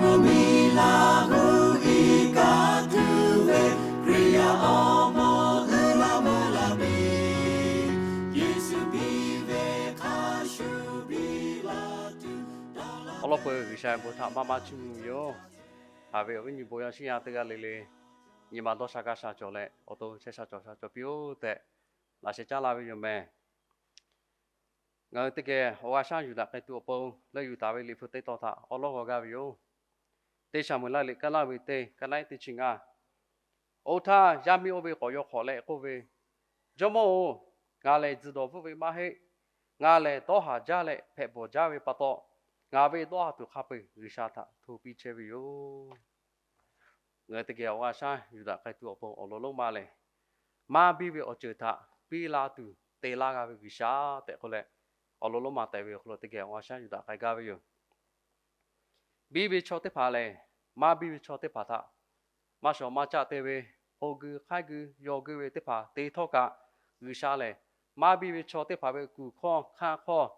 Miˬ laˬ gu iˉ kaˆ tuˬ ve Hkriꞈ yaˇ awˬ moˍ uiˍ la mvuh la piˇ, Yeˍsuˆ piˇ ve hk'a shuˍ piˇ la tuˬ. Awˬ lawn peuˬ G'uiˬsha bon htaꞈ maˇ maˇ chiˇ mvuh ve yoˬ. Haꞈ ve awˬ viˉ nyi bon yaˇ shiˉ yaˇ teˇ g'aˇ le le, nyi ma dawˇ sha gaˇ sha cawˬ leh, awˬ to chehˇ sha cawˬ sha cawˬ piˇ-oˆ tehꞈ, laꞈ sheh caˉ laˇ ve yoˬ mehˍ. Ngaˬ hui teˇ geh awˬ g'a shaˉ yuˬ daꞈ k'ai tuˬ awˬ pon leuˆ yuˬ taˍ ve Liꞈ hpu teˇ tawn htaꞈ awˬ lawˉ g'aw gaˇ ve yoˬ. Teˇ Saˍmo-eˍlaˆ liꞈ kaˉ laˇ ve teˇ, kaˉ naˆ iˉ teˇ chi ngaˇ. Oˇ htaˇ, yaˇ miˇ oˇ ve k'awꞈ yaw hk'awꞈ leh k'oˆ ve, Jawˇmawˇ-oˬ, ngaˬ lehˬ tzuhˬ dawˬ bvuhˆ ve maˇ heˆ. Ngaˬ lehˬ dawˇ haˍ jaˇ leh hpehꞈ bawˬ jaˇ ve pa taw, ngaˬ ve dawˇ haˍ tuˬ hk'a peu-eˬ G'uiˬsha htaꞈ hto piˇ chehˇ ve yoˬ. Ngaˬ hui teˇ geh awˬ g'a shaˉ yuˬ daꞈ k'ai tuˬ awˬ pon awˬ lawn lonˉ ma lehˬ, maˇ biˇ ve awˬ ceuˬ htaꞈ biˇ la tuˬ te laˇ g'a ve G'uiˬsha tehꞈ k'oˆ leh, awˬ lawn lonˉ ma tehꞈ ve awˬ hk'aw lo teˇ geh awˬ g'a shaˉ yuˬ daꞈ k'ai gaˇ ve yoˬ. Biˇ ve chaw teˇ hpaˍ lehˬ, maˇ biˇ ve chaw teˇ hpaˍ htaꞈ maˇ shawˍ maˇ caˆ te ve, k'oˆ guiˇ hk'aiˉ guiˇ yaw guiˇ ve teˇ hpaˍ te htawˇ kaꞈ, G'uiˬsha lehˬ maˇ biˇ ve chaw teˇ hpaˍ ve kuˬ hkawˇ hk'anˇ hk'awˇ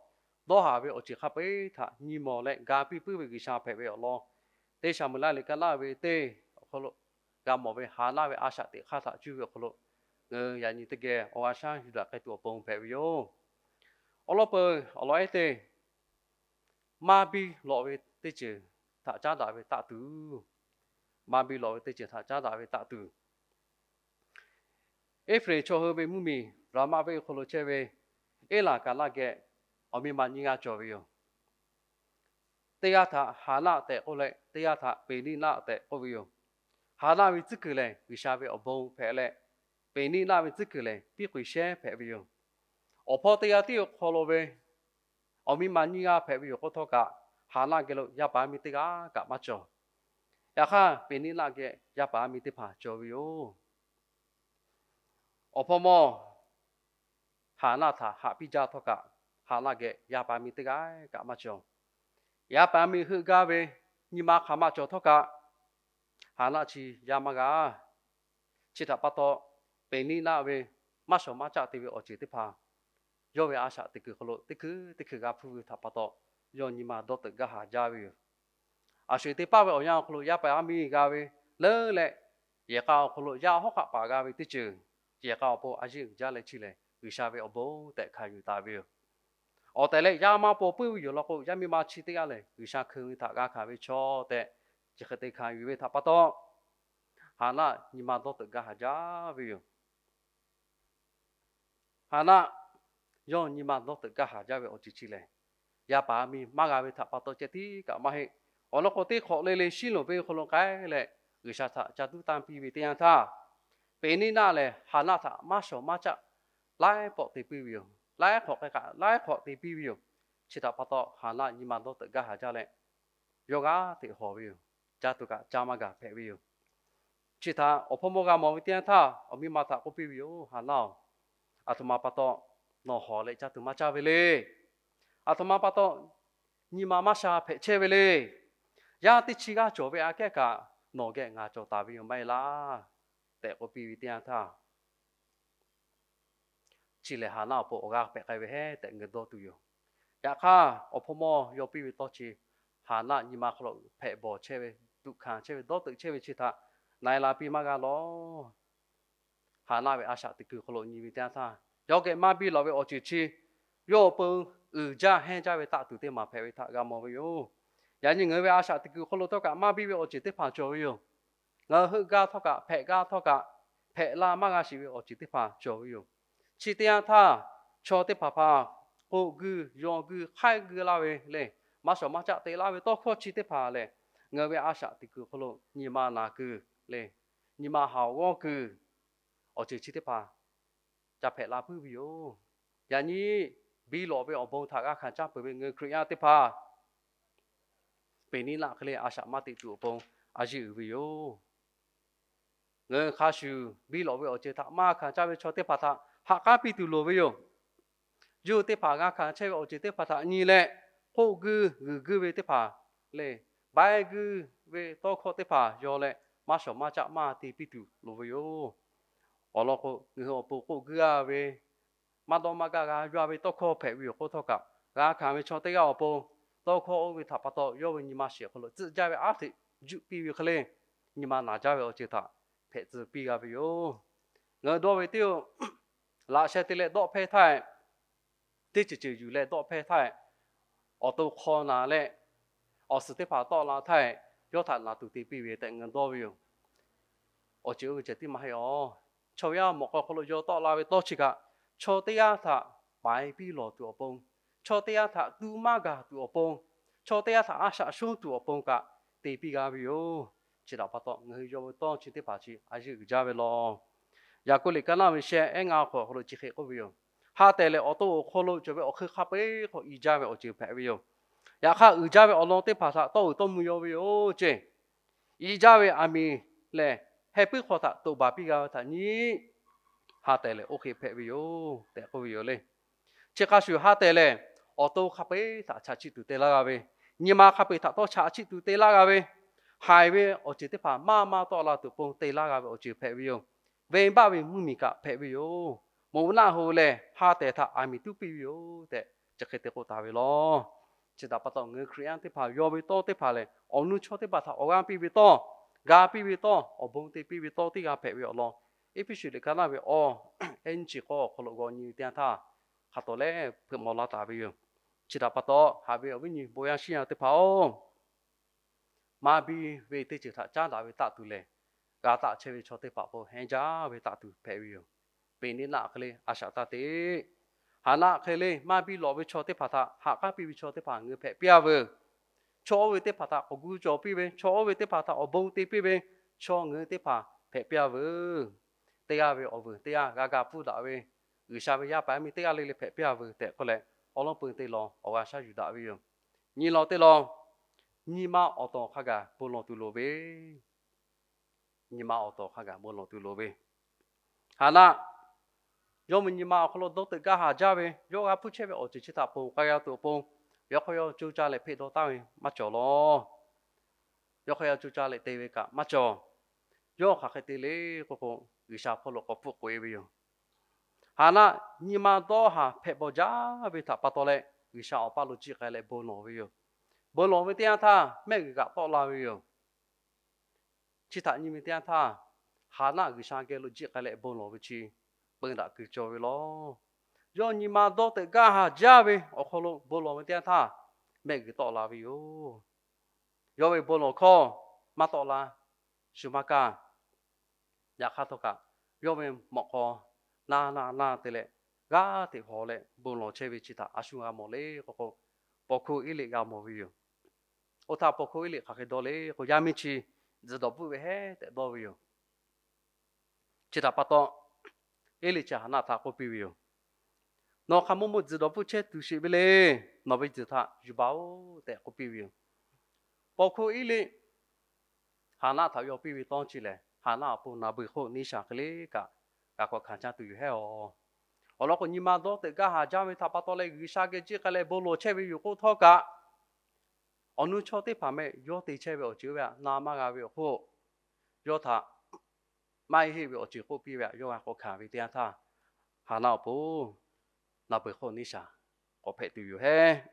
dawˇ haˍ ve awˬ ceuˬ hk'a peu-eˬ htaꞈ nyi mawˬ leh ga piˇ puiˉ ve G'uiˬsha hpehꞈ ve awˬ lawn, Teˇ Saˍmo-eˍlaˆ liꞈ kaˉ laˇ ve teˇ awˬ hk'aw lo g'a mawˬ ve Haˍnaˆ ve a shaꞈ teꞈ hk'aˇ htaꞈ cuˇ ve awˬ hk'aw lo, ngaˬ hui yaꞈ nyi teˇ geh awˬ g'a shaˉ yuˬ daꞈ k'ai tuˬ awˬ pon hpehꞈ ve yoˬ. Awˬ lawn peuˬ awˬ lawn ehˉ teˇ, maˇ biˇ lawꞈ ve teˇ ceuˬ htaꞈ caˉ daꞈ ve taˆ tuˬ, maˇ biˇ lawꞈ ve teˇ ceuˬ htaꞈ caˉ daꞈ ve taˆ tuˬ, Eˇfreˍ chaw hui ve mvuhˇmiˬ Raˍmaˆ venˇ hk'aw lo chehˇ ve Eˇlaˍkaˍlaˆ geh awˬ miˇ ma nyiˇ g'aˇ cawˬ ve yoˬ. Teˇ g'aˇ htaꞈ Haˍnaˆ tehꞈ k'oˆ leh, teˇ g'aˇ htaꞈ Peˍniˆnaˆ tehꞈ k'oˆ ve yoˬ. Haˍnaˆ ve tcuhˉ kuiˬ lehˬ, G'uiˬsha ve awˬ bon hpehꞈ leh, Peˍniˆnaˆ ve tcuhˉ kuiˬ lehˬ, piˇ k'oꞈ-e shehˉ hpehꞈ ve yoˬ. Awˬ hpawˇ teˇ g'aˇ tiˉ awˬ hk'aw lo ve awˬ miˇ ma nyiˇ g'aˇ hpehꞈ ve yoˬ k'oˆ htawˇ kaꞈ, Haˍnaˆ geh lo yaˇ paˍ yaˇ miˇ teˇ g'aˇ kaꞈ maˇ cawˬ. Yaꞈ hk'aˇ, Peˍniˆnaˆ geh yaˇ paˍ yaˇ miˇ teˇ hpaˍ cawˬ ve yoˬ. Awˬ hpawˇ mawˇ Haˍnaˆ htaꞈ haꞈ piˇ jaˇ htawˇ kaꞈ, Haˍnaˆ geh yaˇ paˍ yaˇ miˇ teˇ g'aˇ kaꞈ maˇ cawˬ. Yaˇ paˍ yaˇ miˇ heuˆ gaˇ ve nyi ma hk'aˬ ma cawˬ htawˇ kaꞈ, Haˍnaˆ chi yaˇ maˇ g'a. Chi htaꞈ pa taw, Peˍniˆnaˆ ve maˇ shawˍ maˇ caˆ te ve awˬ ceuˬ teˇ hpaˍ yawˇ ve a shaꞈ teꞈ kuiˬ hk'aw lo teˇ hkui teˇ hkui g'a hpuˇ ve htaꞈ pa taw, yawˇ nyi ma dawˇ teuꞈ gaˇ haˍ jaˇ ve yoˬ. Aˬ sho-eˬ teˇ paˆ ve awˬ yanˇ awˬ hk'aw lo yaˇ paˍ yaˇ miˇ g'a ve leuˉ leh, yehˬ k'a awˬ hk'aw lo yaˇ hawˉ hk'aˆ paˍ g'a ve teˇ ceuˬ, yehˬ k'a awˬ pon a yiˇ uiˍ jaˇ leh chi lehˬ, G'uiˬsha ve awˬ bon tehꞈ hkanˍ yuˬ taˍ ve yoˬ. Awˬ tehˬ leh yaˇ maˇ paw puiˉ ve yoˬ law k'o, yaˇ miˇ ma chi teˇ g'aˇ lehˬ G'uiˬsha hkui ve htaꞈ g'a hkanˍ ve chaw tehꞈ, chi hk'e te hkanˍ yuˬ ve htaꞈ pa taw, Haˍnaˆ nyi ma dawˇ teuꞈ gaˇ haˍ jaˇ ve yoˬ. Haˍnaˆ yawˇ nyi ma dawˇ teuꞈ gaˇ haˍ jaˇ ve awˬ ceuˬ chi lehˬ, yaˇ paˍ yaˇ miˇ maˇ g'a ve htaꞈ pa taw ceh tiˉ kaꞈ maˇ heˆ. Awˬ lawn k'o, teˇ hk'awꞈ le le Shiˉloˍ venˇ hk'aw lo k'ai leh, G'uiˬsha htaꞈ ca tuˉ tanˇ piˇ ve teˇ yanˇ htaˇ, Peˍniˆnaˆ lehˬ Haˍnaˆ htaꞈ maˇ shawˍ maˇ caˆ laiˉ pawˆ te puiˉ ve yoˬ. Laiˉ hk'awꞈ k'ai kaꞈ laiˉ hk'awꞈ te piˇ ve yoˬ. Chi htaꞈ pa taw, Haˍnaˆ nyi ma dawˇ teuꞈ gaˇ haˍ jaˇ leh, yawˇ g'aˇ hteꞈ hawˬ ve yoˬ. Caˇ tuˬ kaꞈ caˇ maˇ gaˬ hpehꞈ ve yoˬ. Chi htaꞈ awˬ hpawˇ mawˇ g'a mawˬ ve teˇ yanˇ htaˇ, awˬ miˇ ma htaꞈ k'oˆ piˇ ve yoˬ. Haˍnaˆ-oˬ, aˬ htoꞈ ma pa taw nawˬ hawˬ leh caˇ tuˬ maˇ caˇ ve le. Aˬ htoꞈ ma pa taw nyi ma maˇ sha hpehꞈ chehˇ ve le. Yaˇ teˇ chi g'aˇ cawˬ ve aꞈ kehˉ kaꞈ, nawˬ geh ngaˬ cawˬ taˍ ve yoˬ maˇ heˆ laˇ tehꞈ k'oˆ piˇ ve teˇ yanˇ htaˇ, chi lehˬ Haˍnaˆ awˬ pon awˬ g'aˇ hpehꞈ k'ai ve heˉ tehꞈ ngaˬ hui dawˇ tuˬ yoˬ. Yaꞈ hk'aˇ, awˬ hpawˇ mawˇ yaw piˇ ve tawˇ chi, Haˍnaˆ nyi ma hk'aw lo hpehꞈ bawˬ chehˇ ve, tuꞈ hkanˍ chehˇ ve, dawˇ teuꞈ chehˇ ve chi htaꞈ na e la piˇ maˇ g'a lawˬ. Haˍnaˆ ve a shaꞈ teꞈ kuiˬ hk'aw lo nyi ve teˇ yanˇ htaˇ, yawˇ geh maˇ biˇ lawꞈ ve awˬ ceuˬ chi, yawˇ awˬ pon uiˍ jaˇ hehnˇ jaˇ ve taˆ tuˬ teˇ maˬ hpehꞈ ve htaꞈ g'a mawˬ ve yoˬ. Yaꞈ nyi ngaˬ hui ve a shaꞈ teꞈ kuiˬ hk'aw lo htawˇ kaꞈ maˇ biˇ ve awˬ ceuˬ teˇ hpaˍ cawˬ ve yoˬ. Ngaˬ hui heuˆ gaˇ htawˇ kaꞈ, hpehꞈ gaˇ htawˇ kaꞈ, hpehꞈ la maˇ g'a shiˍ ve awˬ ceuˬ teˇ hpaˍ cawˬ ve yoˬ. Chi teˇ yanˇ htaˇ, chaw teˇ hpaˍ hpaˍ k'oˆ guiˇ yaw guiˇ hk'aiˉ guiˇ laˇ ve le, maˇ shawˍ maˇ caˆ te laˇ ve tawˇ hkawˇ chi teˇ hpaˍ lehˬ, ngaˬ hui ve a shaꞈ teꞈ kuiˬ hk'aw lo nyi ma naˬ kuiˬ le, nyi ma haoˍ g'awˇ kuiˬ awˬ ceuˬ chi teˇ hpaˍ ca hpehꞈ la puiˉ ve yoˬ. Yaꞈ nyi biˇ lawꞈ ve awˬ bon htaꞈ g'a hkanˍ caˇ peuˬ ve ngaˬ hui Hkriꞈ yaˇ teˇ hpaˍ, Peˍniˆnaˆ hk'e le a shaꞈ maˇ teꞈ tuˬ awˬ pon a yiˇ uiˍ ve yoˬ. Ngaˬ hui hk'a shuˍ biˇ lawꞈ ve awˬ ceuˬ htaꞈ maˇ hkanˍ caˇ ve chaw teˇ hpaˍ htaꞈ ha k'aˉ piˇ tuˬ loˍ ve yoˬ. Yawˇ hui teˇ hpaˍ g'a hkanˍ chehˇ ve awˬ ceuˬ teˇ hpaˍ htaꞈ nyi leh, k'oˆ guiˇ g'uiˬ guiˇ ve teˇ hpaˍ lehˬ, baiˇ guiˇ ve tawˇ hkawˇ teˇ hpaˍ yaw leh, maˇ shawˍ maˇ caˆ maˇ te piˇ tuˬ loˍ ve yoˬ. Awˬ lawn k'o, ngaˬ hui awˬ pon k'oˆ guiˇ a ve, maˇ dawˇ maˇ gaˇ g'a yaw ve tawˇ hkawˇ hpehꞈ ve yoˬ k'oˆ htawˇ kaꞈ, g'a hkanˍ ve chaw teˇ g'aˇ awˬ pon tawˇ hkawˇ oˇ ve htaꞈ pa taw yawˇ ve nyi ma shiˍ awˬ hk'aw lo tcuhˆ jaˇ ve aˉ hteꞈ juˆ piˇ ve hk'e le, nyi ma naˬ jaˇ ve awˬ ceuˬ htaꞈ hpehꞈ tcuh piˇ g'a ve yoˬ. Ngaˬ hui dawˇ ve teˇ oˬ, laꞈ sheh te leh dawˆ hpehˇ htaˇ, teˇ ceuˬ ceuˬ yuˬ leh dawˆ hpehˇ htaˇ, awˬ to hk'aw naˍ leh awˬ suhˍ teˇ hpaˍ tawˆ la htaˇ, yawˇ htaꞈ naˬ tuˬ te piˇ ve tehꞈ ngaˬ hui dawˇ ve yoˬ. Awˬ ceuˬ oˇ ve ceh tiˉ maˇ heˆ awˬ. Chaw yaˇ mawꞈ k'aw hk'aw lo yawˇ tawˆ la ve tawˇ chi kaꞈ, chaw teˇ g'aˇ htaꞈ paiˍ piˇ lawˬ tuˬ awˬ pon, chaw teˇ g'aˇ htaꞈ tu maˇ gaˬ tuˬ awˬ pon, chaw teˇ g'aˇ htaꞈ a shaꞈ shonˇ tuˬ awˬ pon kaꞈ te piˇ g'a ve yoˬ. Chi htaꞈ pa taw ngaˬ hui yawˇ ve tawˇ chi teˇ hpaˍ chi a yeˇ uiˍ jaˇ ve law. Yaˍkoˆ liꞈ ka naˆ ve sheh ehˉ ngaˇ awˬ hk'aw awˬ hk'aw lo chi hk'e k'oˆ ve yoˬ. Ha tehˬ lehˬ, awˬ to awˬ hk'aw lo cawˬ ve awˬ hk'eun hk'a peu-eˬ k'awꞈ i jaˇ ve awˬ ceuˬ hpehꞈ ve yoˬ. Yaꞈ hk'aˇ, uiˍ jaˇ ve awˬ lawn teˇ hpaˍ htaꞈ tawˇ uiˍ tawˇ mvuh yaw ve yoˬ ceˇ. I jaˇ ve aˬ miˍ lehˬ, heh puiˉ hk'aw htaꞈ toꞈ baˬ piˇ g'a ve htaꞈ nyi ha tehˬ lehˬ, oˇ hk'e hpehꞈ ve yoˬ tehꞈ k'oˆ ve yoˬ le. Chi hk'a shuˍ ha tehˬ lehˬ, awˬ to hk'a peu-eˬ htaꞈ chaꞈ chiˆ tuˬ te laˇ g'a ve, nyi ma hk'a peu-eˬ htaꞈ tawˇ chaꞈ chiˆ tuˬ te laˇ g'a ve, haiˬ ve awˬ ceuˬ teˇ hpaˍ maˇ maˇ tawˆ la tuˬ awˬ pon te laˇ g'a ve awˬ ceuˬ hpehꞈ ve yoˬ. Venˇbaˆ ve mvuhˇmiˬ kaꞈ hpehꞈ ve yoˬ. Moˍ naˆ hoꞈ lehˬ, ha tehˬ htaꞈ aˬ miˍ tuˉ piˇ ve yoˬ tehꞈ, chi hk'e te k'oˆ taˍ ve law. Chi htaꞈ pa taw, ngaˬ hui Hkriꞈ yaˇ teˇ hpaˍ yawˇ ve tawˇ teˇ hpaˍ lehˬ, awˬ nuˇ chaw teˇ hpaˍ htaꞈ awˬ g'aˇ piˇ ve tawˇ, ga piˇ ve tawˇ, awˬ bon te piˇ ve tawˇ teˇ g'aˇ hpehꞈ ve awˬ lawn, Eˇfeˇsuꞈ liꞈ ka naˆ ve awˬ ehˉ nyiˇ chi k'awˇ awˬ hk'aw lo g'aw nyi ve teˇ yanˇ htaˇ, hk'a tawˍ lehˬ hpeuꞈ maw laˇ taˍ ve yoˬ. Chi htaꞈ pa taw, haꞈ ve awˬ viˉ nyi bon yaˇ shiˉ yaˇ teˇ hpaˍ-oˬ, maˇ biˇ ve teˇ ceuˬ htaꞈ caˉ daꞈ ve taˆ tuˬ lehˬ, g'a taˆ chehˇ ve chaw teˇ hpaˍ k'o, hehnˇ jaˇ ve taˆ tuˬ hpehꞈ ve yoˬ. Peˍ neˇ naˆ hk'e le a shaꞈ taˇ te. Haˍ naˆ hk'e le maˇ biˇ lawꞈ ve chaw teˇ hpaˍ htaꞈ ha k'aˉ piˇ ve chaw teˇ hpaˍ ngaˬ hui hpehꞈ piˇ-a veuˬ. Chaw oˇ ve teˇ hpaˍ htaꞈ k'awꞈ gu cawˬ piˇ ve, chaw oˇ ve teˇ hpaˍ htaꞈ awˬ bon te piˇ ve, chaw ngaˬ hui teˇ hpaˍ hpehꞈ piˇ-a veuˬ. Teˇ g'aˇ ve awˬ vuiˬ teˇ g'aˇ g'a ga pfuhˇ daꞈ ve, G'uiˬsha ve yaˇ paˍ yaˇ miˇ teˇ g'aˇ le le hpehꞈ piˇ-a veuˬ tehꞈ k'oˆ leh, awˉ lawˉ peu te lawˬ awˬ g'a shaˉ yuˬ daꞈ ve yoˬ. Nyi lawˬ te lawˬ, nyi ma awˬ tawˍ hk'a gaˬ bon lawˬ tuˬ loˍ ve. Nyi ma awˬ tawˍ hk'a gaˬ bon lawˬ tuˬ loˍ ve. Haˍ naˆ, yawˇ ve nyi ma awˬ hk'aw lo dawˇ teuꞈ gaˇ haˍ jaˇ ve, yawˇ g'a hpuˇ chehˇ ve awˬ ceuˬ chi htaꞈ ponˬ k'ai g'a tuˬ awˬ pon, yawˇ hk'aw yawˇ co ca leh hpeꞈ dawˇ taˍ ve maˇ cawˬ lawˬ. Yawˇ hk'aw yawˇ co ca leh te ve kaꞈ maˇ cawˬ. Yawˇ hk'aˬ hk'e te le k'oˆ k'o, G'uiˬsha hpawˇ lo k'awꞈ pfuhˆ k'oꞈ-e ve yoˬ. Haˍ naˆ nyi ma dawˇ haˍ hpehꞈ bawˬ jaˇ ve htaꞈ pa taw leh, G'uiˬsha awˬ paˇ lo jiˆ k'ai leh bon lawˬ ve yoˬ. Bon lawˬ ve teˇ yanˇ htaˇ, mehˆ g'uiˬ kaꞈ tawˆ la ve yoˬ. Chi htaꞈ nyi ve teˇ yanˇ htaˇ, Haˍ naˆ G'uiˬsha geh lo jiˆ k'ai leh bon lawˬ ve chi peu daꞈ kuiˬ cawˬ ve lawˬ. Yawˇ nyi ma dawˇ teuꞈ gaˇ haˍ jaˇ ve awˬ hk'aw lo bon lawˬ ve teˇ yanˇ htaˇ, mehˆ g'uiˬ tawˆ la ve yoˬ. Yawˇ ve bon lawˬ hkawˇ maˇ tawˆ la, shu maˇ kaˇ. Yaꞈ hk'aˇ htawˇ kaꞈ, yawˇ ve mawꞈ k'aw naˇ naˇ naˇ te leh, g'aˇ hteꞈ hawˍ leh bon lawˬ chehˇ ve chi htaꞈ a shu g'a mawˬ le k'oˆ k'o, paw hkuˇ Eˇliˆ g'a mawˬ ve yoˬ. Oˇ htaˇ paw hkuˇ Eˇliˆ hk'aˬ hk'e dawˇ le k'o, yaˇ miˇ chi tzuhˬ dawˬ bvuhˆ ve heˉ tehꞈ dawˇ ve yoˬ. Chi htaꞈ pa taw, Eˇliˆ chi Haˍ naˆ htaꞈ k'oˆ piˇ ve yoˬ. Nawˬ hk'a mawˇ mawˇ tzuhˬ dawˬ bvuhˆ chehˇ tuˬ sheˍ ve le. Nawˬ ve tzuhˬ htaꞈ yuˬ baˬ-oˬ tehꞈ k'oˆ piˇ ve yoˬ. Paw hkuˇ Eˇliˆ Haˍ naˆ htaꞈ yaw piˇ ve tawˇ chi lehˬ, Haˍ naˆ awˬ pon naˍ beuˬ hk'oˆ neˇ shaˍ hk'e le kaꞈ g'a k'awꞈ hkanˍ caˇ tuˬ yoˬ heˉ-oˬ. Awˬ lawn k'o, nyi ma dawˇ teuꞈ gaˇ haˍ jaˇ ve htaꞈ pa taw leh G'uiˬsha geh jiˆ k'ai leh bon lawˬ chehˇ ve yoˬ k'oˆ htawˇ kaꞈ, awˬ nu chaw teˇ hpaˍ meh yawˇ te chehˇ ve awˬ ceuˬ oˇ ve htaꞈ na maˇ g'a ve awˬ hk'oˆ, yawˇ htaꞈ maˇ heˆ ve awˬ ceuˬ k'oˆ piˇ ve htaꞈ yawˇ g'a k'awꞈ hkanˍ ve teˇ yanˇ htaˇ, Haˍ naˆ awˬ pon naˍ beuˬ hk'oˆ neˇ shaˍ k'awꞈ hpehꞈ tuˬ yoˬ heˉ.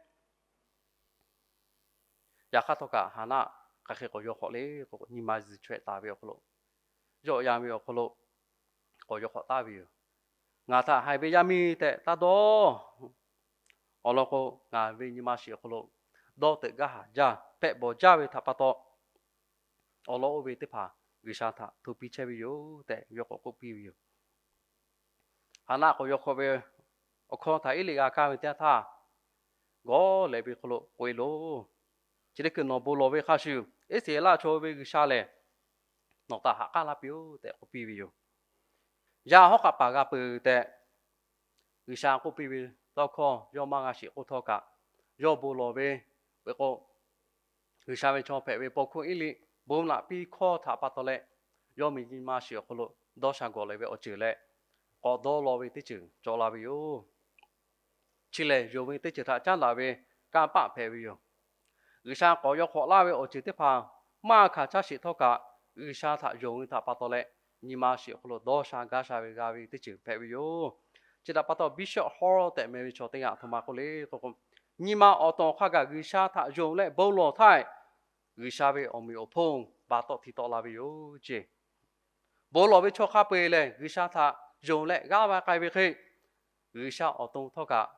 Yaꞈ hk'aˇ htawˇ kaꞈ, Haˍ naˆ hk'aˬ hk'e k'awꞈ yaw hk'awꞈ le k'o, nyi ma zuhˬ chaweh taˍ ve awˬ hk'aw lo, yawˆ yan ve awˬ hk'aw lo k'awꞈ yaw hk'awꞈ taˍ ve yoˬ. Ngaˬ htaꞈ haiˬ ve yaˇ miˇ tehꞈ taˇ dawˇ. Awˬ lawn k'o, ngaˬ ve nyi ma shiˍ awˬ hk'aw lo dawˇ teuꞈ gaˇ haˍ jaˇ, hpehꞈ bawˬ jaˇ ve htaꞈ pa taw, awˬ lawn oˇ ve teˇ hpaˍ G'uiˬsha htaꞈ hto piˇ chehˇ ve yoˬ tehꞈ yawˇ k'awꞈ k'oˆ piˇ ve yoˬ. Haˍ naˆ k'awꞈ yaw hk'awꞈ ve awˬ hkawˇ htaꞈ Eˇliˆ g'a kaˇ ve teˇ yanˇ htaˇ, gawˇ lehˬ ve hk'aw lo k'oꞈ-e loˬ. Chi teˇ hkui nawˬ bon lawˬ ve hk'a shuˍ, Iˉsaˍreˍlaˆ chaw ve G'uiˬsha lehˬ nawˬ htaꞈ ha k'aˉ laˇ piˇ-oˆ tehꞈ k'oˆ piˇ ve yoˬ. Yaˇ hawˉ k'aꞈ paˍ g'a peuˬ tehꞈ G'uiˬsha k'oˆ piˇ ve tawˇ hkawˇ yawˇ maˇ g'a shiˍ k'oˆ htawˇ kaꞈ, yawˇ bon lawˬ ve peuˬ k'o, G'uiˬsha ve chaw hpehꞈ ve paw hkuˇ Eˇliˆ bon naꞈ piˇ hkawˇ htaꞈ pa taw leh, yawˇ ve nyi ma shiˍ awˬ hk'aw lo dawˇ sha gawˬ leh ve awˬ ceuˬ leh, k'awꞈ dawˇ law ve teˇ ceuˬ cawˬ la ve yoˬ. Chi lehˬ, yonˍ ve teˇ ceuˬ htaꞈ caˉ daꞈ ve kanˇ paˆ hpehꞈ ve yoˬ. G'uiˬsha k'awꞈ yaw hk'awꞈ laˇ ve awˬ ceuˬ teˇ hpaˍ maˇ hkanˍ caˇ sheˍ htawˇ kaꞈ, G'uiˬsha htaꞈ yonˍ ve htaꞈ pa taw leh, nyi ma shiˍ awˬ hk'aw lo dawˇ sha gaˇ sha ve g'a ve teˇ ceuˬ hpehꞈ ve yoˬ. Chi htaꞈ pa taw, Bishop Hall tehꞈ meh ve chaw teˇ g'aˇ aˬ htoꞈ ma k'oˆ le k'o, nyi ma awˬ to hk'a gaˬ G'uiˬsha htaꞈ yonˍ leh bon lawˬ htaˇ, G'uiˬsha ve awˬ meꞈ awˬ hponˇ ba tawˆ hti tawˆ la ve yoˬ ceˇ. Bon lawˬ ve chaw hk'a peu-eˬ lehˬ, G'uiˬsha htaꞈ yonˍ leh g'aˇ va k'ai ve hk'e, G'uiˬsha awˬ to htawˇ kaꞈ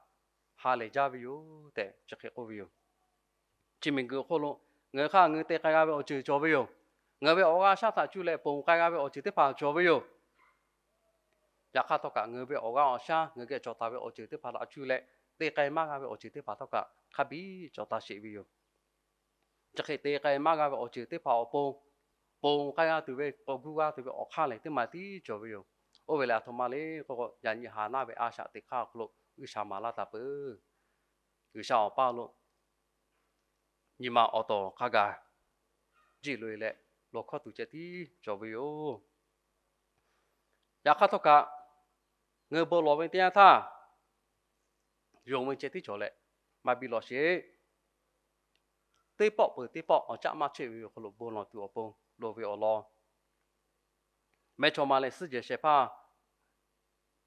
ha lehˬ jaˇ ve yoˬ tehꞈ chi hk'e k'oˆ ve yoˬ. Chi miˬguiˬ awˬ hk'oˆ lo ngaˬ hui hk'aˇ ngaˬ hui te k'ai g'a ve awˬ ceuˬ cawˬ ve yoˬ. Ngaˬ hui ve awˬ g'aˇ shaˉ htaꞈ cuˇ leh ponˬ k'ai g'a ve awˬ ceuˬ teˇ hpaˍ cawˬ ve yoˬ. Yaꞈ hk'aˇ htawˇ kaꞈ ngaˬ hui ve awˬ g'aˇ awˬ shaˉ ngaˬ hui geh cawˬ taˍ ve awˬ ceuˬ teˇ hpaˍ htaꞈ cuˇ leh te k'ai maˇ g'a ve awˬ ceuˬ teˇ hpaˍ htawˇ kaꞈ hk'a biˇ cawˬ taˍ sheˍ ve yoˬ. Chi hk'e te k'ai maˇ g'a ve awˬ ceuˬ teˇ hpaˍ awˬ pon, ponˬ k'ai g'a tuˬ ve, k'awꞈ gu g'a tuˬ ve awˬ hk'aˇ lehˬ teˇ maˬ tiˉ cawˬ ve yoˬ. Oˇ ve lehˬ, aˬ htoꞈ ma le k'o, yaꞈ nyi Haˍnaˆ ve a shaꞈ teꞈ hk'aˇ awˬ hk'aw lo G'uiˬsha maˍ laˇ taˍ peuˬ. G'uiˬsha awˬ paˇ lo nyi ma awˬ to hk'a gaˬ jiˆ loꞈ-e leh lawˬ hkawˇ tuˬ ceh tiˉ cawˬ ve yoˬ. Yaꞈ hk'aˇ htawˇ kaꞈ, ngaˬ hui bon lawˬ ve teˇ yanˇ htaˇ, yonˍ ve ceh tiˉ cawˬ leh, maˇ biˇ lawˬ sheˍ. Teˇ pawˆ peuˬ teˇ pawˆ awˬ caˆ maˇ cheˆ ve awˬ hk'aw lo bon lawˬ tuˬ awˬ pon loˍ ve awˬ lawn, mehˇchawˇma leh suhˉ jehˬ shehˍ hpaˇ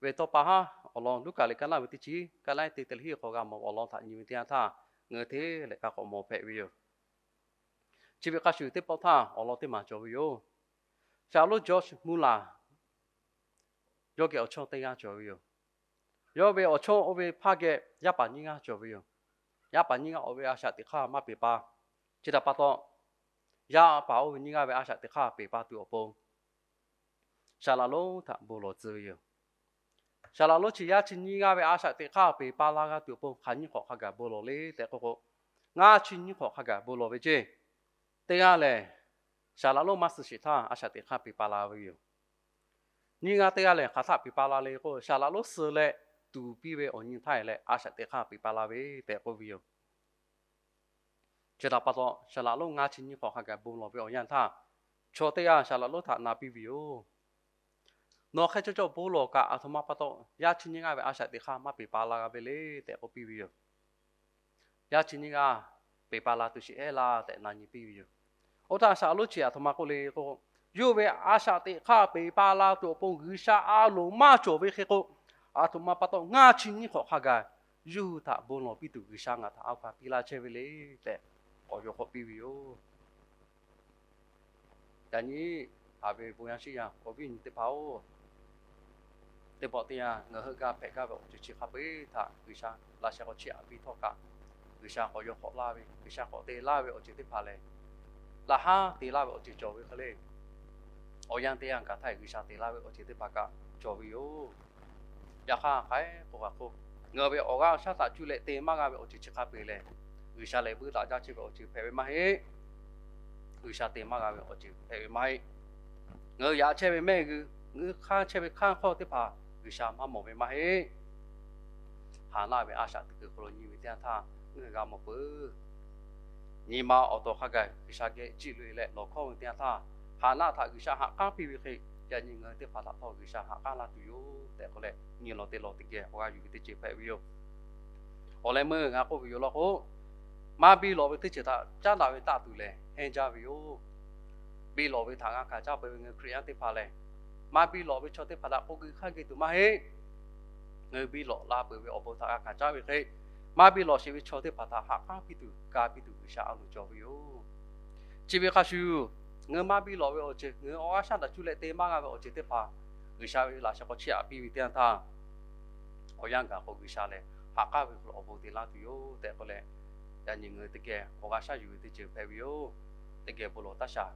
ve tawˇ pa haˉ awˬ lawn Luˉkaꞈ leh Kaˍnaˆ ve teˇ chi, Kaˍnaˆ te te leh hiˆ hk'awꞈ g'a mawˬ awˬ lawn htaꞈ nyi ve teˇ yanˇ htaˇ, ngaˬ hui hteˇ leh kaꞈ k'awꞈ mawˬ hpehꞈ ve yoˬ. Chi ve hk'a shuˍ teˇ pawˆ htaˇ awˬ lawn teˇ maˬ cawˬ ve yoˬ. Saˍ laꞈ lonˉ George Muller yawˇ geh awˬ chawˇ teˇ g'aˇ cawˬ ve yoˬ. Yawˇ ve awˬ chawˇ oˇ ve hpaˇ geh yaˇ paˍ nyiˇ g'aˇ cawˬ ve yoˬ. Yaˇ paˍ nyiˇ g'aˇ oˇ ve a shaꞈ teꞈ hk'aˇ maˇ peˬ pa. Chi htaꞈ pa taw, yaˇ paˍ oˇ ve nyiˇ g'aˇ ve a shaꞈ teꞈ hk'aˇ peˬ pa tuˬ awˬ pon, saˍ laꞈ lonˉ htaꞈ bon lawˬ tcuh ve yoˬ. Saˍ laꞈ lonˉ chi yaˇ chi nyiˇ g'aˇ ve a shaꞈ teꞈ hk'aˇ peˬ pa la g'a tuˬ awˬ pon hk'aˬ nyiˇ hk'awꞈ hk'a gaˬ bon lawˬ le tehꞈ k'oˆ k'o, ngaˇ chi nyiˇ hk'awꞈ hk'a gaˬ bon lawˬ ve ceˇ. Teˇ g'aˇ lehˬ, saˍ laꞈ lonˉ maˇ suh sheˍ htaˇ a shaꞈ teꞈ hk'aˇ peˬ pa la ve yoˬ. Nyiˇ g'aˇ teˇ g'aˇ lehˬ, hk'aˬ htaˆ peˬ pa la le k'o, saˍ laꞈ lonˉ suh leh tuˍ piˇ ve awˬ nyi htaˇ leh a shaꞈ teꞈ hk'aˇ peˬ pa la ve tehꞈ k'oˆ ve yoˬ. Chi htaꞈ pa taw, saˍ laꞈ lonˉ ngaˇ chi nyiˇ hk'awꞈ hk'a gaˬ bon lawˬ ve awˬ yanˇ htaˇ, chaw teˇ g'aˇ saˍ laꞈ lonˉ htaꞈ na piˇ ve yoˬ. Nawˬ hk'e cawˇ cawˇ bon lawˬ kaꞈ, aˬ htoꞈ ma pa taw yaˇ chi nyiˇ g'aˇ ve a shaꞈ teꞈ hk'aˇ maˇ peˬ pa la g'a ve le tehꞈ k'oˆ piˇ ve yoˬ. Yaˇ chi nyiˇ g'aˇ peˬ pa la tuˬ sheˍ ehˉ laˇ tehꞈ na nyi piˇ ve yoˬ. Oˇ htaˇ saˍ laꞈ lonˉ chi aˬ htoꞈ ma k'oˆ le k'o, yawˇ ve a shaꞈ teꞈ hk'aˇ peˬ pa la tuˬ awˬ pon G'uiˬsha a loˍ maˇ cawˬ ve hk'e k'o, aˬ htoꞈ ma pa taw ngaˇ chi nyiˇ hk'awꞈ hk'a gaˬ yawˇ hui htaꞈ bon lawˬ piˇ tuˬ G'uiˬsha ngaˬ htaꞈ a hkaˇ piˇ laˇ chehˇ ve le tehꞈ k'awꞈ yaw k'awꞈ piˇ ve yoˬ. Yaꞈ nyi, haꞈ ve bon yaˇ shiˉ yaˇ awˬ viˉ awˬ nyi teˇ hpaˍ-oˬ, teˇ pawˆ teˇ yanˇ ngaˬ hui g'a hpehꞈ gaˇ ve awˬ ceuˬ chi hk'a peu-eˬ htaꞈ G'uiˬsha laꞈ sheh k'awꞈ chiˇ aꞈ piˇ htawˇ kaꞈ, G'uiˬsha k'awꞈ yaw k'awꞈ laˇ ve, G'uiˬsha k'awꞈ te laˇ ve awˬ ceuˬ teˇ hpaˍ lehˬ, laꞈ haˉ te laˇ ve awˬ ceuˬ cawˬ ve hk'e le. Awˬ yanˇ teˇ yanˇ kaꞈ htaˇ G'uiˬsha te laˇ ve awˬ ceuˬ teˇ hpaˍ kaꞈ cawˬ ve yoˬ. Yaꞈ hk'aˇ, hk'aˬ hk'e k'o, ngaˬ hui ve awˬ g'aˇ awˬ shaˉ htaꞈ cuˇ leh te maˇ g'a ve awˬ ceuˬ chi hk'a peu-eˬ lehˬ, G'uiˬsha lehˬ vuiˇ daꞈ jaˇ chehˇ ve awˬ ceuˬ hpehꞈ ve maˇ heˆ. G'uiˬsha te maˇ g'a ve awˬ ceuˬ hpehꞈ ve maˇ heˆ. Ngaˬ hui yaꞈ chehˇ ve mehˆ g'uˇ, ngaˬ hui hk'anˇ chehˇ ve hk'anˇ hk'awˇ teˇ hpaˍ G'uiˬsha maˇ mawˬ ve maˇ heˆ. Haˍnaˆ ve a shaꞈ teꞈ kuiˬ hk'aw lo nyi ve teˇ yanˇ htaˇ ngaˬ hui g'a mawˬ peuˬ. Nyi ma awˬ to hk'a gaˬ G'uiˬsha geh jiˆ loꞈ-e leh lawˬ hkawˇ ve teˇ yanˇ htaˇ, Haˍnaˆ htaꞈ G'uiˬsha ha k'aˉ piˇ ve hk'e, yaꞈ nyi ngaˬ hui teˇ hpaˍ htaꞈ htawˇ G'uiˬsha ha k'aˉ laˇ tuˬ yoˬ tehꞈ k'oˆ leh, nyi lawˬ te lawˬ teˇ geh awˬ g'aˇ yuˬ ve teˇ ceuˬ hpehꞈ ve yoˬ. Awˬ leh meuˇ g'a k'oˆ ve yoˬ law k'o, maˇ biˇ lawˬ ve teˇ ceuˬ htaꞈ caˉ daꞈ ve taˆ tuˬ lehˬ hehnˇ jaˇ ve yoˬ. Biˇ lawˬ ve htaꞈ g'a hkanˍ caˉ peuˬ ve ngaˬ hui Hkriꞈ yaˇ teˇ hpaˍ lehˬ, maˇ biˇ lawˬ ve chaw teˇ hpaˍ htaꞈ k'oˆ gui hk'aˇ geh tuˬ maˇ heˆ. Ngaˬ hui biˇ lawˬ la peuˬ ve awˬ bon htaꞈ g'a hkanˍ caˉ ve hk'e, maˇ biˇ lawˬ sheˍ ve chaw teˇ hpaˍ htaꞈ ha k'aˉ piˇ tuˬ, ka piˇ tuˬ G'uiˬsha a loˍ cawˬ ve yoˬ. Chi ve hk'a shuˍ, ngaˬ hui maˇ biˇ lawˬ ve awˬ ceuˬ, ngaˬ hui awˬ g'aˇ shaˉ htaꞈ cuˇ leh te maˇ g'a ve awˬ ceuˬ teˇ hpaˍ G'uiˬsha ve laꞈ sheh k'awꞈ chiˇ aꞈ piˇ ve teˇ yanˇ htaˇ, awˬ yanˇ gaˬ k'o G'uiˬsha lehˬ ha k'aˉ ve hk'aw lo awˬ bon te laˇ tuˬ yoˬ tehꞈ k'oˆ leh, yaꞈ nyi ngaˬ hui teˇ geh awˬ g'aˇ shaˉ yuˬ ve teˇ ceuˬ hpehꞈ ve yoˬ. Teˇ geh bon lawˬ taˇ shaˍ.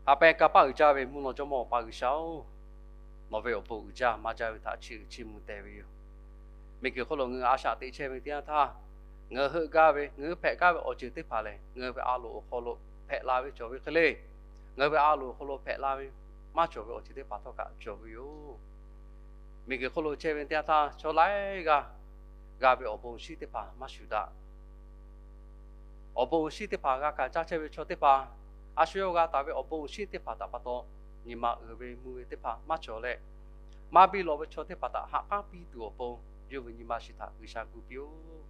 Haꞈ pehnˇ kanˇ paˆ uiˍ jaˇ ve mvuhˇ naw jawˇmawˇ Awˬ pa G'uiˬsha-oˬ, nawˬ ve awˬ bon uiˍ jaˇ maˇ jaˇ ve htaꞈ chiˇ uiˍ chiˇ mvuh teh ve yoˬ. Miˬguiˬ hk'oˆ lo ngaˬ hui a shaꞈ teꞈ chehˇ ve teˇ yanˇ htaˇ, ngaˬ hui heuˆ gaˇ ve, ngaˬ hui hpehꞈ gaˇ ve awˬ ceuˬ teˇ hpaˍ lehˬ, ngaˬ hui ve a loˍ awˬ hk'aw lo hpehꞈ la ve cawˬ ve hk'e le. Ngaˬ hui ve a loˍ awˬ hk'aw lo hpehꞈ la ve maˇ cawˬ ve awˬ ceuˬ teˇ hpaˍ htawˇ kaꞈ cawˬ ve yoˬ. Miˬguiˬ hk'oˆ lo chehˇ ve teˇ yanˇ htaˇ, chaw laiˉ g'aˇ g'a ve awˬ bon awˬ shinˉ teˇ hpaˍ maˇ shuˍ daꞈ. Awˬ bon awˬ shinˉ teˇ hpaˍ g'a hkanˍ caˇ chehˇ ve chaw teˇ hpaˍ, a shu yawˇ g'a taˍ ve awˬ bon awˬ shinˉ teˇ hpaˍ htaꞈ pa taw, nyi ma uiˍ ve mvuh ve teˇ hpaˍ maˇ cawˬ leh, maˇ biˇ lawˬ ve chaw teˇ hpaˍ htaꞈ ha k'aˉ piˇ tuˬ awˬ pon, yawˇ ve nyi ma shiˍ htaꞈ G'uiˬsha gu piˇ-oˆ.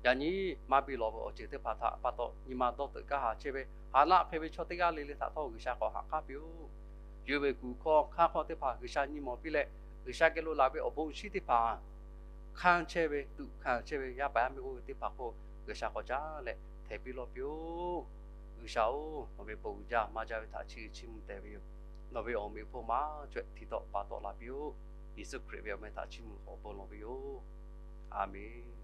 Yaꞈ nyi, maˇ biˇ lawˬ ve awˬ ceuˬ teˇ hpaˍ htaꞈ pa taw nyi ma dawˇ teuꞈ kaˇ haˍ chehˇ ve Haˍnaˆ hk'e ve chaw teˇ g'aˇ le le htaꞈ htawˇ G'uiˬsha k'awꞈ ha k'aˉ piˇ-oˆ. Yawˇ ve kuˬ hkawˇ hkanˇ hkawˇ teˇ hpaˍ G'uiˬsha nyi mawˬ piˇ leh, G'uiˬsha geh lo laˬ ve awˬ bon awˬ shinˉ teˇ hpaˍ hkanˇ chehˇ ve, tuꞈ hkanˍ chehˇ ve yaˇ paˍ yaˇ miˇ oˇ ve teˇ hpaˍ hk'oˆ G'uiˬsha k'awꞈ caˉ leh hpehꞈ piˇ lawˇ piˇ-oˆ. G'uiˬsha-oˬ, nawˬ ve bon uiˍ jaˇ maˇ jaˇ ve htaꞈ chiˇ chiˇ mvuh teh ve yoˬ. Nawˬ ve awˬ meꞈ awˬ hponˇ maˇ cawehꞈ hti tawˆ pa tawˆ la piˇ-oˆ. Yeˍsuˆ Hkriꞈ ve awˬ meh htaꞈ chiˇ mvuh k'awꞈ bon lawˬ ve yoˬ. A menˬ.